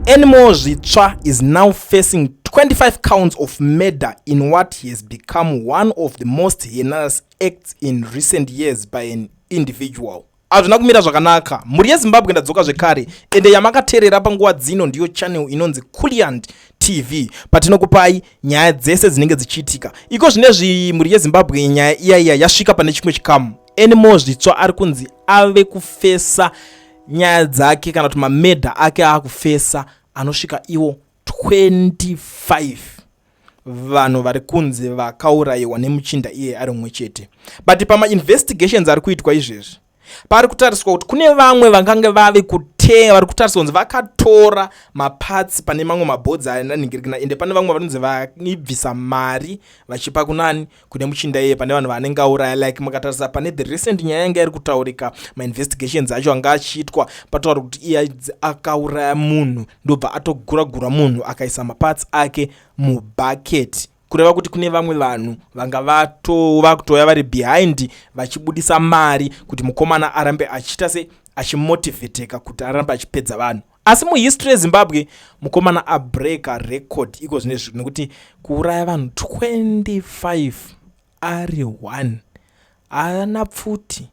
Anymore Zvitsva is now facing 25 counts of murder in what has become one of the most heinous acts in recent years by an individual. Hazvina kumira zvakanaka, mhuri yeZimbabwe. Ndadzoka zvekare, ende yamakateerera panguva dzino ndiyo channel inonzi Kuliant TV, patinokupai nyaya dzese dzinenge dzichiitika. Iko zvinezvi, mhuri yeZimbabwe, nyaya iya iya yasvika pane chimwe chikamu. Anymore Zvitsva ari kunzi ave kufesa nyaya dzake, kana kuti mamurder ake aakufesa anosvika iwo 25 vanhu vari kunzi vakaurayiwa nemuchinda iye ari mumwe chete. But pamainvestigations ari kuitwa izvezvi, pari kutariswa kuti kune vamwe vangange vave kute vari kutariswa kunzi vakatora maparts pane mamwe mabhodzi ananhingirikina, ende pane vamwe vanonzi vaibvisa mari vachipa kunani, kune muchinda iye, pane vanhu vaanenge auraya. Like mukatarisa pane the recent nyaya yanga iri kutaurika, mainvestigations acho anga achiitwa, pataura kuti iye akauraya munhu, ndobva atogura-gura munhu, akaisa maparts ake mubucket, kureva kuti kune vamwe vanhu vanga vakutoya vari behind vachibudisa mari kuti mukomana arambe achiita se achimotivateka kuti arambe achipedza vanhu. Asi muhistory yeZimbabwe, mukomana abreaka record iko zvinezvi, nekuti kuuraya vanhu 25 ari 1, haana pfuti,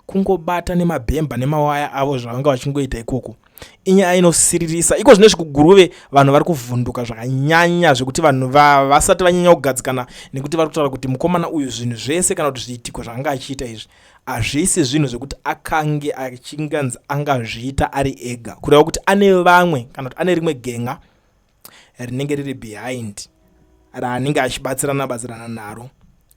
kungobata nemabhemba nemawaya avo zvavanga vachingoita ikoko. Inyaya inosiririsa. Iko zvinezvi kuGuruve vanhu vari kuvhunduka zvakanyanya, zvekuti vanhu vasati vanyanya kugadzikana, nekuti vari kutaura kuti mukomana uyu, zvinhu zvese kana kuti zviitiko zvaanga achiita izvi hazvisi zvinhu zvekuti akange achinganzi angazviita ari ega, kureva kuti ane vamwe kana kuti ane rimwe genga rinenge riri behind raanenge achibatsirana batsirana naro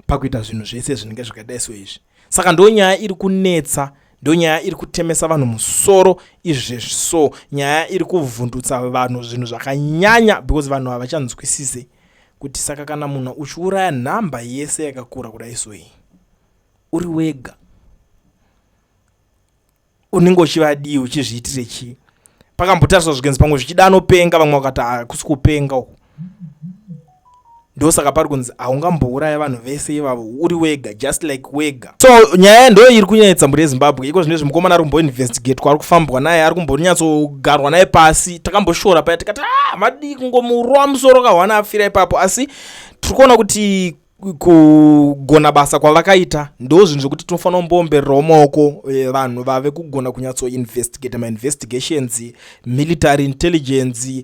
pakuita zvinhu zvese zvinenge zvakadai so izvi. Saka ndo nyaya iri kunetsa, ndo nyaya iri kutemesa vanhu musoro izvezvi. So nyaya iri kuvhundutsa vanhu zvinhu zvakanyanya, because vanhu havachanzwisise kuti saka kana munhu uchiuraya nhamba yese yakakura kudai so iyi uri wega, unenge uchivadii, uchizviitire chii? Pakambotariswa zvikenzi pamwe zvichida anopenga, vamwe vakati hakusi kupenga uku. Ndosaka pari kunzi haungambouraya vanhu vese ivavo uri wega, just like wega. So nyaya ndo iri kunyanyetsa mhuri yeZimbabwe iko zvinezvi. Mukomana ari kumboinvestigatwa, ari kufambwa naye, ari kumbonyatsogarwa naye pasi. Takamboshora paya tikati, "Ah, madii kungomurova musoro kahwana afira ipapo?" Asi tiri kuona kuti kugona basa kwavakaita ndo zvinhu zvekuti tinofanira kumboombererawo maoko. Vanhu vave kugona kunyatsoinvestigata, mainvestigations, military intelligence,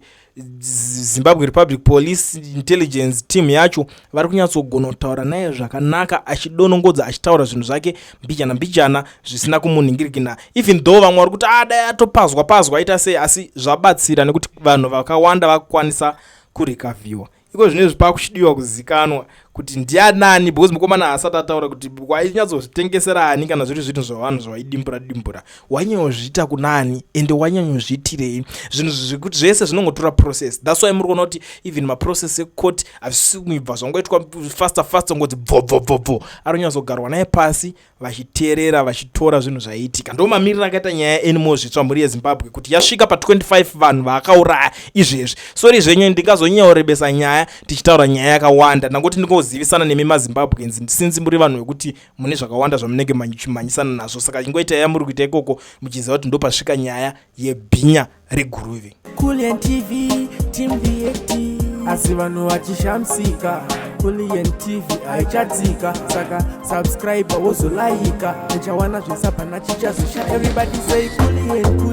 Zimbabwe Republic Police intelligence team yacho vari kunyatsogona kutaura naye zvakanaka, achidonongodza, achitaura zvinhu zvake mbijana mbijana zvisina kumunhingirikina, even though vamwe vari kuti adai ah, atopazwa pazwa aita sei. Asi zvabatsira nekuti vanhu vakawanda vakukwanisa kurecoverwa. Iko zvinezvi pakuchidiwa kuzikanwa kuti ndianani, because mukomana haasati ataura kuti wainyatsozvitengesera ani, kana zviri zvinhu zvavanhu zvawaidimbura dimbura, wainyanyozviita kunani, ende wainyanyozviitirei. Zvinhu zvekuti zvese zvinongotora process. That's why muri kuona kuti even maprocess ecourt hazvisi kuibva zvangoitwa faster faster, ngodzi bvobvobvobvo. Ari kunyatsogarwa naye pasi, vachiteerera, vachitora zvinhu zvaiitika. Ndo mamiriro akaita nyaya yaAnymore Zvitsva, mhuri yeZimbabwe, kuti yasvika pa25 vanhu vaakauraya izvezvi. Sorry zvenyu, ndingazonyanyorebesa nyaya tichitaura nyaya yakawanda. Ndangoti ndingozivisana nemi maZimbabweans, since muri vanhu vekuti mune zvakawanda zvamunenge muchimhanyisana nazvo. Saka ingoita yamuri kuita ikoko muchiziva kuti ndopasvika nyaya yebhinya reGuruve. Kulian TV, Team VAT, asi vanhu vachishamisika, Kulian TV haichatsika. Saka subscribe, wozolaika, uchawana zvese, hapana chichazosha. Everybody say Kulian, Kulian.